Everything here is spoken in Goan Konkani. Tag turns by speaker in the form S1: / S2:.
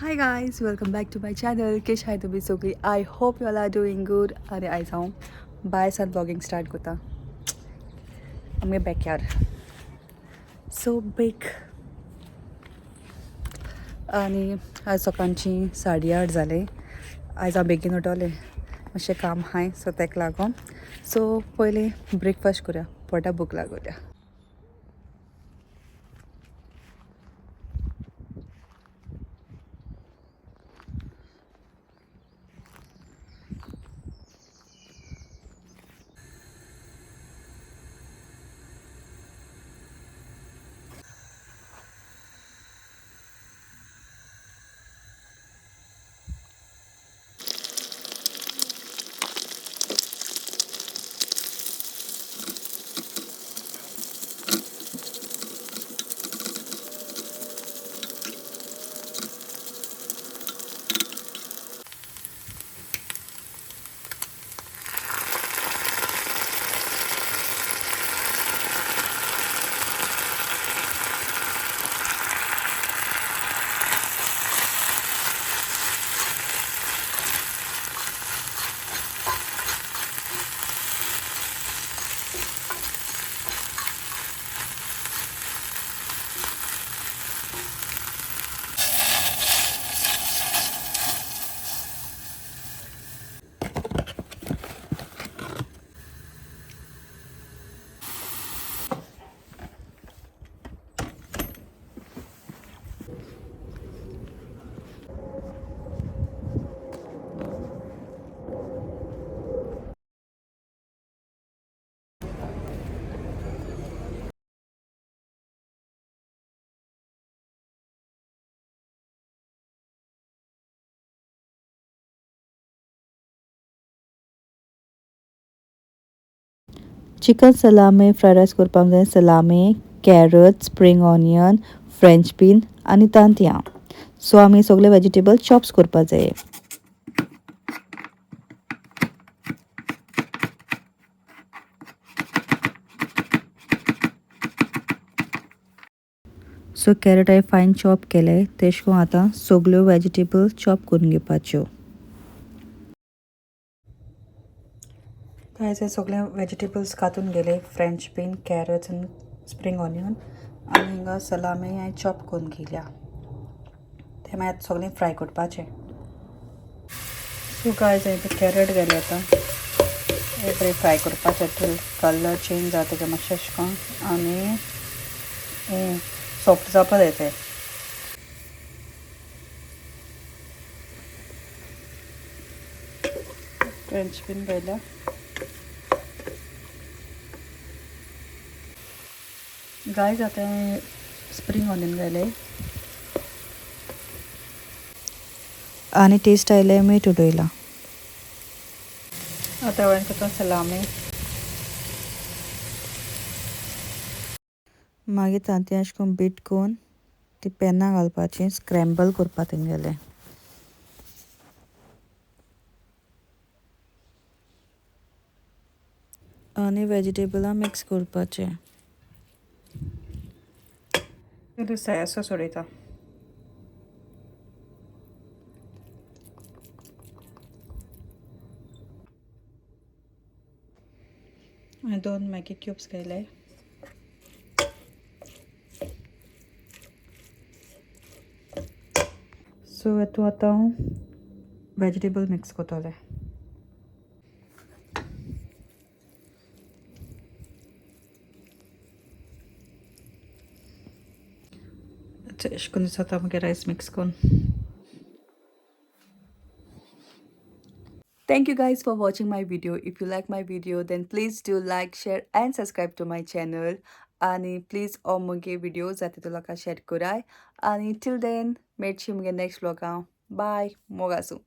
S1: Hi guys, welcome back to my channel. केश हाय तुमी सगळी? I hope you all are doing good. आनी आयज हांव बाय सान ब्लॉगिंग स्टार्ट करता. आमगे बॅकयार्ड सो बीग. आनी आज सकाळची 8:30 जाले. आयज हांव बेगीन उठोलें, मातशें काम आहाय सो तेका लागून. सो पयलीं ब्रेकफास्ट करुया, पोटा भूक लागोल्या.
S2: चिकन सलामे फ्रायड रायस करपाक जाय salami, carrot, spring onion, French bean आनी तांतयां. सो आमी सगळे वेजिटेबल चॉप्स करपाक जाय. सो कॅरट हांवें फायन चॉप केले. तेश कोन्न आतां सगल्यो वेजिटेबल चॉप करून घेवपाच्यो.
S1: गायज, हे सगळे वेजिटेबल्स कातून गेले, फ्रेंच बीन, कॅरट्स आनी स्प्रींग ऑनियन. आनी हिंगा सलामी हांवें चॉप करून घेयल्या. ते मागीर आतां सगळें फ्राय करपाचें. सो गायज, हांवें कॅरट घाले आतां. हे बरें फ्राय करपाचें, कलर चेंज जाता तेजे मातशें अशें करून आनी हें सॉफ्ट जावपा जाय तें. फ्रेंच बीन घायल्या. गायज, आतां स्प्रींग ऑनियन घायले
S2: आनी टेस्ट आयले मीठ उडयलां.
S1: आतां हांवें करता सलामी.
S2: मागीर तांतयां अशें करून बीट करून ती पॅनां घालपाची, स्क्रॅम्बल करपा तेंगेलें. आनी वेजिटेबलां मिक्स करपाचें.
S1: सोया सॉस उडयता. आनी 2 मॅगी क्यूब्स घायले. सो हेतू आतां हांव वेजिटेबल मिक्स करतलें. अशें करून दिसता मागीर रायस मिक्स करून. Thank you guys for watching my video. If you like my video, then please do like, share and subscribe to my channel. आणि प्लीज हो मुगे व्हिडिओ जाता तितू लोकांक शेअर कराय. आनी टिल then मेळची मुगे नेक्स्ट व्लॉगां. बाय, मोग आसूं.